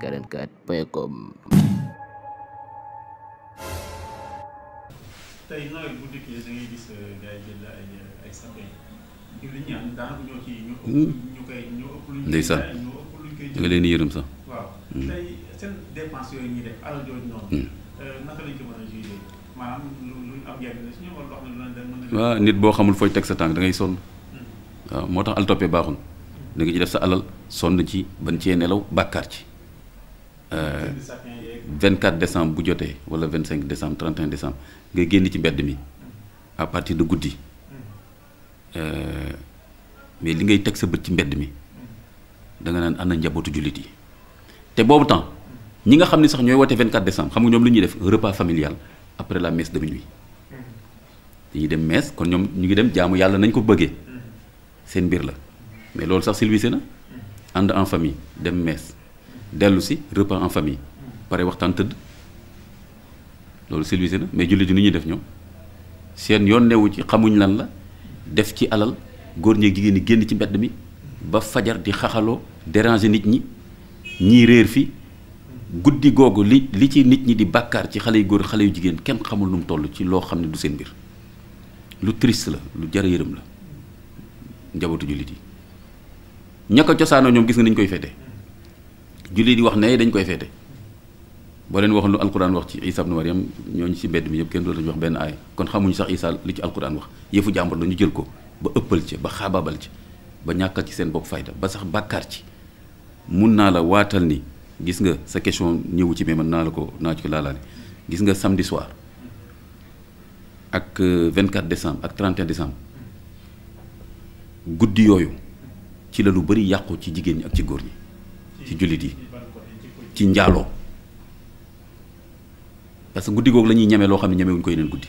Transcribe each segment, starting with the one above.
Feeling44.com. tey nawet bu dikkee da ngay gis gars yi jël ay sapin yu li ñaan daanaka ñoo ci ñu koy ñoo ëpp luñ ndeysaan nga leen yërëm sax waaw tey seen dépense yooyu ñuy def alal jooju noonu naka lañ ko mën a jugé maanaam lu am njëriñ la si ñoom wala loo xam ne lu leen mën a waaw nit boo xamul fooy teg sa tànk da ngay sonn waaw moo tax al toppee baaxul da nga ci def sa alal sonn ci ban cee nelaw bàkkaar ci 24 décembre bu jotee wala 25 décembre 31 décembre nga génn ci mbedd mi à partir de guddi mais li ngay teg sa bët ci mbedd mi da nga naan ana njabootu jullit yi te boobu temps ñi nga xam ne sax ñooy woote 24 décembre xam nga ñoom lu ñuy def repas familial après la messe de minuit dañuy dem messe kon ñoom ñu ngi dem jaamu yàlla nañ ko bëggee seen mbir la mais loolu sax silvisé na ànd en famille dem messe dellu si repas en famille pare waxtaan tëdd loolu silvisé na mais jullit yi ni ñuy def ñoom seen yoon newu ci xamuñ lan la def ci alal góor ñeeg jigéen ñi génn ci mbedd mi ba fajar di xaxaloo déranger nit ñi ñii réer fi guddi googu li ci nit ñi di bàkkaar ci xale yu góor xale yu jigéen kenn xamul nu mu toll ci loo xam ne du seen mbir lu triste la lu jar a yërëm la njabootu jullit yi ña ko cosaanoo ñoom gis nga niñ koy feete jullit yi wax ne dañ koy feete boo leen waxoon lu alquran wax ci Isa ibn Maryam ñooñu ci mbedd mi yëpp kenn doo lañu wax benn aaya kon xamuñu sax Isa li ci alquran wax yëfu jàmbur la ñu jël ko ba ëppal ci ba xaabaabal ci ba ñàkkal ci seen bopp fayda ba sax bàkkaar ci mun naa la waatal ni gis nga sa question ñëwu ci mais man naa ci ko laalaale gis nga samedi soir ak 24 décembre ak 31 décembre guddi yooyu ci la lu bari yàqu ci jigéen ñi ak ci góor ñi ci jullit yi ci njaaloo parce que guddi googu la ñuy ñeme loo xam ne ñemewuñ ko yeneen guddi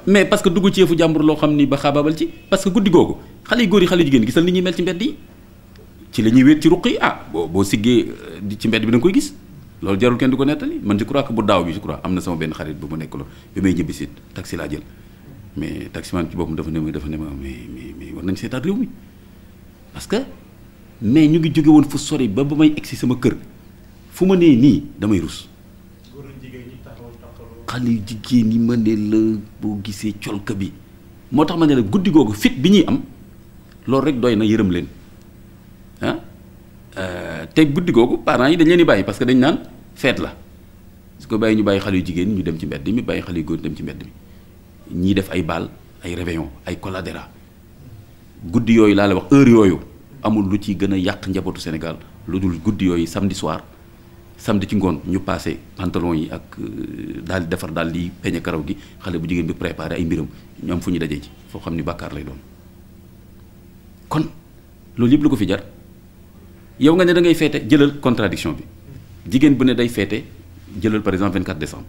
mais parce que dugg ci yëfu jàmbur loo xam ni ba xaabaabal ci parce que guddi googu xale yu góor yi xale yu jigéen gisal ni ñuy mel ci mbedd yi ci la ñuy wéet ci ruq yi boo siggee ci mbedd bi da nga koy gis loolu jarul kenn du ko nettali man je crois que bu daaw bi je crois am na sama benn xarit bu ma nekk la bi may ñibbi si taxi laa jël mais taximan ci boppam dafa ne ma mais war nañ seetaat réew mi parce que mais ñu ngi jóge woon fu sori ba may egsi sama kër fu ma nee nii damay rus xale yu jigéen yi ma ne la boo gisee colka bi moo tax ma ne la guddi googu fit bi ñuy am loolu rek doy na yërëm leen te guddi googu parents yi dañ leen di bàyyi parce que dañ naan feet la su ko bàyyi ñu bàyyi xale yu jigéen ñu dem ci mbedd mi bàyyi xale yu góor dem ci mbedd mi ñii def ay bal ay réveillon ay colladera guddi yooyu laa la wax heure yooyu amul lu ci gën a yàq njabootu Sénégal lu dul guddi yooyu samedi soir samedi ci ngoon ñu passé pantalon yi ak daal di defar daal di peñe karaw gi xale bu jigéen bi préparé ay mbiram ñu am fu ñu dajee ci foo xam ni bàkkaar lay doon kon loolu yëpp lu ko fi jar yow nga ne da ngay feete jëlal contradiction bi jigéen bu ne day feete jëlal par exemple 24 décembre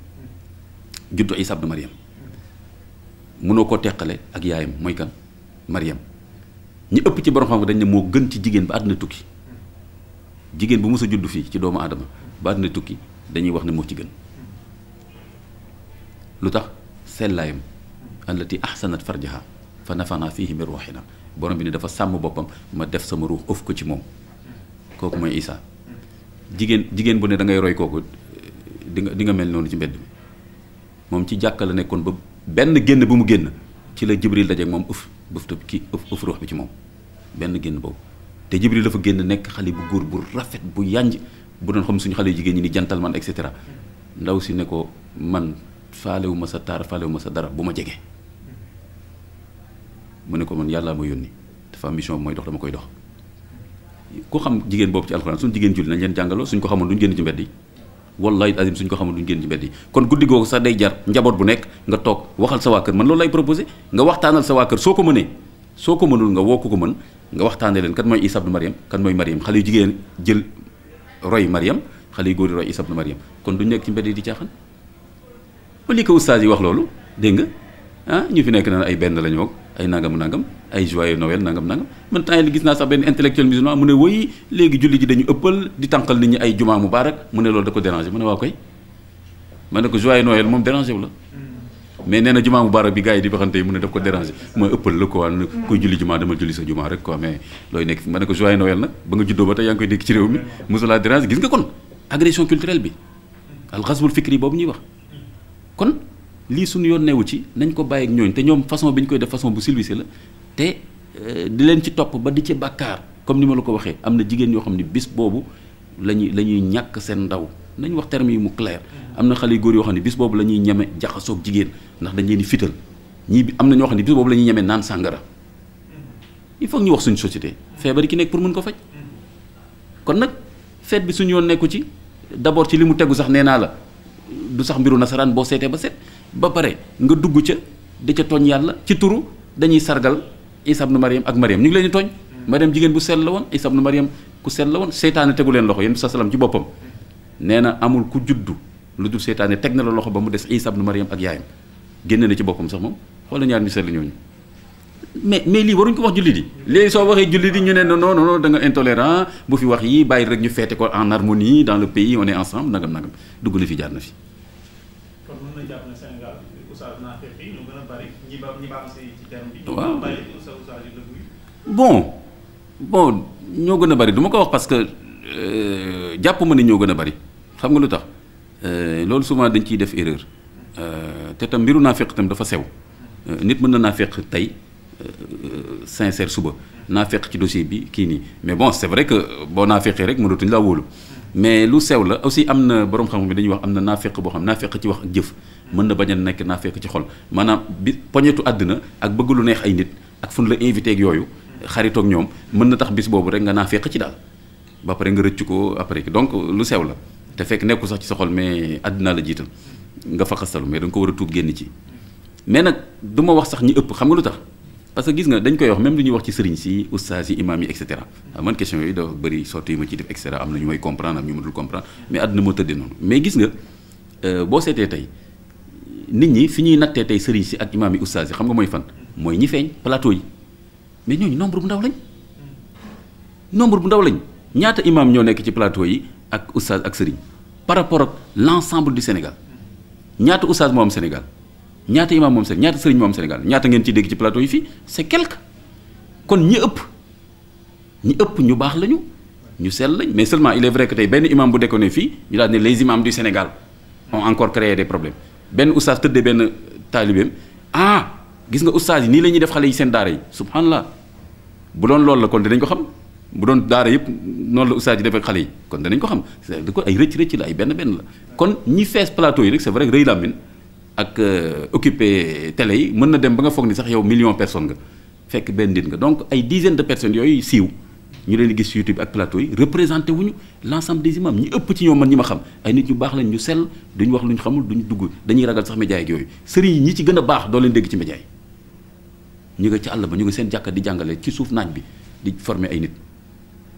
juddu Isa ibn Maryam mënoo koo teqale ak yaayam mooy kan Maryam ñi ëpp ci borom xam dañ ne moo gën ci jigéen ba àdduna tukki jigéen bu mës a juddu fii ci doomu aadama ba àdduna tukki dañuy wax ne moo ci gën lu tax sellaayam allati ahsanat farjaha fa nafanaa fihi min ruuhina borom bi ne dafa sàmm boppam ma def sama ruux ëf ko ci moom kooku mooy Isa jigéen bu ne da ngay roy kooku di nga mel noonu ci mbedd mi moom ci jàkka la nekkoon ba benn génn bu mu génn ci la Jibril dajeek moom ëf ruux bi ci moom benn génn boobu te Jibril dafa génn nekk xale bu góor bu rafet bu yànj bu doon xam suñu xale yu jigéen ñi ni gentleman et cetera ndaw si ne ko man faalewu ma sa taar faalewu ma sa dara bu ma jege mu ne ko man yàlla ma yónni dafa am mission bu mooy dox dama koy dox ku xam jigéen boobu ci alxuraan suñu jigéen julli nañ leen jàngaloo suñ ko xamoon duñ génn ci mbedd yi wallahi azim suñ ko xamoon duñ génn ci mbedd yi kon guddi googu sax day jar njaboot bu nekk nga toog waxal sa waa kër man loolu lay proposé nga waxtaanal sa waa kër soo ko mënee soo ko mënul nga woo ko mën nga waxtaanee leen kan mooy Isa ibn Maryam kan mooy Maryam xale yu jigéen jël roy Maryam xale yu góor yi roy Isa ibn Maryam kon duñ nekk ci mbedd yi di caaxaan ba li ko ustaas yi wax loolu dégg nga ñu fi nekk naan ay benn lañu ak ay nangam ay joyeux Noël nangam man temps yi gis naa sax benn intellectuel musulman mu ne woy léegi julli ji dañu ëppal di tànqal nit ñi ay jumaa mubarak mu ne loolu da ko déranger mu ne waa koy ma ne ko joyeux Noël moom déranger wu la mais nee na jumaa Mubarak bi gars yi di waxante yi mu ne daf ko déranger mooy ëppal la quoi kuy julli jumaa dama julli sa jumaa rek quoi mais looy nekk fi ma ne ko joyeux Noël nag ba nga juddoo ba tey yaa ngi koy dégg ci réew mi mosulaa déranger gis nga kon agression culturelle bi al ghazwul fikri boobu ñuy wax kon lii suñu yoon newu ci nañ ko bàyyi ak ñooñ te ñoom façon bi ñu koy def façon bu civilisée la te di leen ci topp ba di ci bàkkaar comme ni ma la ko waxee am na jigéen ñoo xam ne bis boobu la ñuy ñàkk seen ndaw nañ wax terme yi mu clair am na xale yu góor yoo xam ne bis boobu la ñuy ñeme jaxasoog jigéen ndax dañ leen di fital ñii am na ñoo xam ne bis boobu la ñuy ñeme naan sàngara il faut ñu wax suñu société feebar ki nekk pour mën ko faj kon nag feet bi suñu yoon nekku ci d'abord ci li mu tegu sax nee naa la du sax mbiru nasaraan boo seetee ba set ba pare nga dugg ca di ca tooñ yàlla ci turu dañuy sargal Isa ibn Maryam ak Maryam ñu ngi leen di tooñ Maryam jigéen bu sell la woon Isa ibn Maryam ku sell la woon seytaane tegu leen loxo yéen sa salaam ci boppam nee na amul ku juddu lu dul seytaane teg na la loxo ba mu des Isa ibn Maryam ak yaayam génne na ci boppam sax moom xoolal ñaar ñu sell ñooñu mais lii waruñ ko wax jullit yi léegi soo waxee jullit yi ñu ne non da nga intolérant bu fi wax yi bàyyi rek ñu feete ko en harmonie dans le pays on est ensemble nagam dugg na fi jaar na fi. kon mën na jàpp ne Sénégal oustaz naafeq yi ñu gën a bari ñi baax ci terme bi. waaw bari oustaz yi dëgg yi. bon ñoo gën a bari du ma ko wax parce que jàpp ma ne ñoo gën a bari xam nga lu tax loolu souvent dañ ciy def erreur te tam mbiru naafeq tam dafa sew nit mën na naafeq tey. sincère suba naa fekk ci dossier bi kii nii mais bon c'est vrai que boo naa fekkee rek mënatuñ laa wóolu mais lu sew la aussi am na borom xam-xam bi dañuy wax am na naa fekk boo xam naa fekk ci wax ak jëf mën na bañ a nekk naa fekk ci xol maanaam bi poñetu àddina ak bëgg lu neex ay nit ak fu ñu la invité ak yooyu xaritoog ñoom mën na tax bis boobu rek nga naa fekk ci daal ba pare nga rëcc ko après donc lu sew la te fekk nekkul sax ci sa xol mais àddina la jiital nga fa xastalu mais da nga ko war a tuub génn ci mais nag du ma wax sax ñi ëpp xam nga lu tax parce que gis nga dañ koy wax même lu ñuy wax ci sëriñ si oustaz yi imam yi et cetera man question yooyu dafa bëri sorti yu ma ci def et cetera am na ñu may comprendre am ñu mënul comprendre mais àdduna moo tëddee noonu mais gis nga boo seetee tey nit ñi fi ñuy nattee tey sëriñ si ak imam yi oustaz yi xam nga mooy fan mooy ñi feeñ plateau yi mais ñooñu nombre bu ndaw lañ ñaata imam ñoo nekk ci plateau yi ak oustaz ak sëriñ par rapport ak l'ensemble du Sénégal ñaata oustaz moo am Sénégal ñaata imam moom Sénégal ñaata sëriñ moom Sénégal ñaata ngeen ciy dégg ci plateau yi fii c'est quelque kon ñi ëpp ñu baax lañu ñu sell lañ mais seulement il est vrai que tey benn imam bu déconné fii ñu daal ne les imams du Sénégal ont encore créé des problèmes benn oustaz tëddee benn taalibeem gis nga oustaz yi nii la ñuy def xale yi seen daara yi subhanallah bu doon loolu la kon dinañ ko xam bu doon daara yëpp noonu la oustaz yi defee xale yi kon danañ ko xam da ko ay rëcc la ay benn la kon ñi fees plateau yi rek c'est vrai que rëy làmmiñ ak occupé télé yi mën na dem ba nga foog ni sax yow million personnes nga fekk benn nit nga donc ay dizaines de personnes yooyu siiw ñu leen di gis YouTube ak plateau yi représenté wuñu l'ensemble des imams ñi ëpp ci ñoom man ñi ma xam ay nit ñu baax lañ ñu sell duñu wax lu ñu xamul duñu dugg dañuy ragal sax média ak yooyu sëriñ yi ñi ci gën a baax doo leen dégg ci média yi ñu nga ci àll ba ñu nga seen jàkka di jàngale ci suuf naaj bi di former ay nit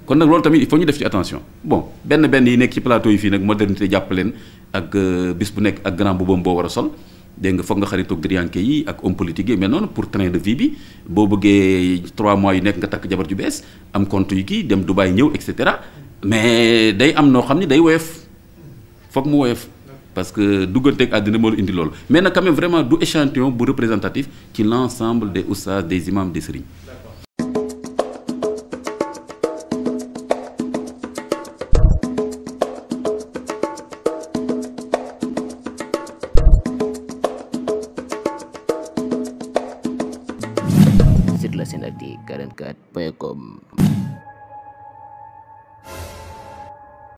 kon nag loolu tamit il faut ñu def ci attention bon benn yi nekk ci plateau yi fii nag modernité jàpp leen ak bis bu nekk ak grand boubam boo war a sol dégg nga foog nga xaritoog drianke yi ak homme politique yi mais noonu pour train de vie bi boo bëggee 3 mois yu nekk nga takk jabar ju bees am compte yu kii dem Dubaï ñëw et cetera mais day am noo xam ni day woyof foog mu woyof parce que dugganteeg àddina moo la indi loolu mais nag quand même vraiment du échantillon bu représentatif ci l'ensemble des oustaz des imams des sëriñ. Seneactu 44.com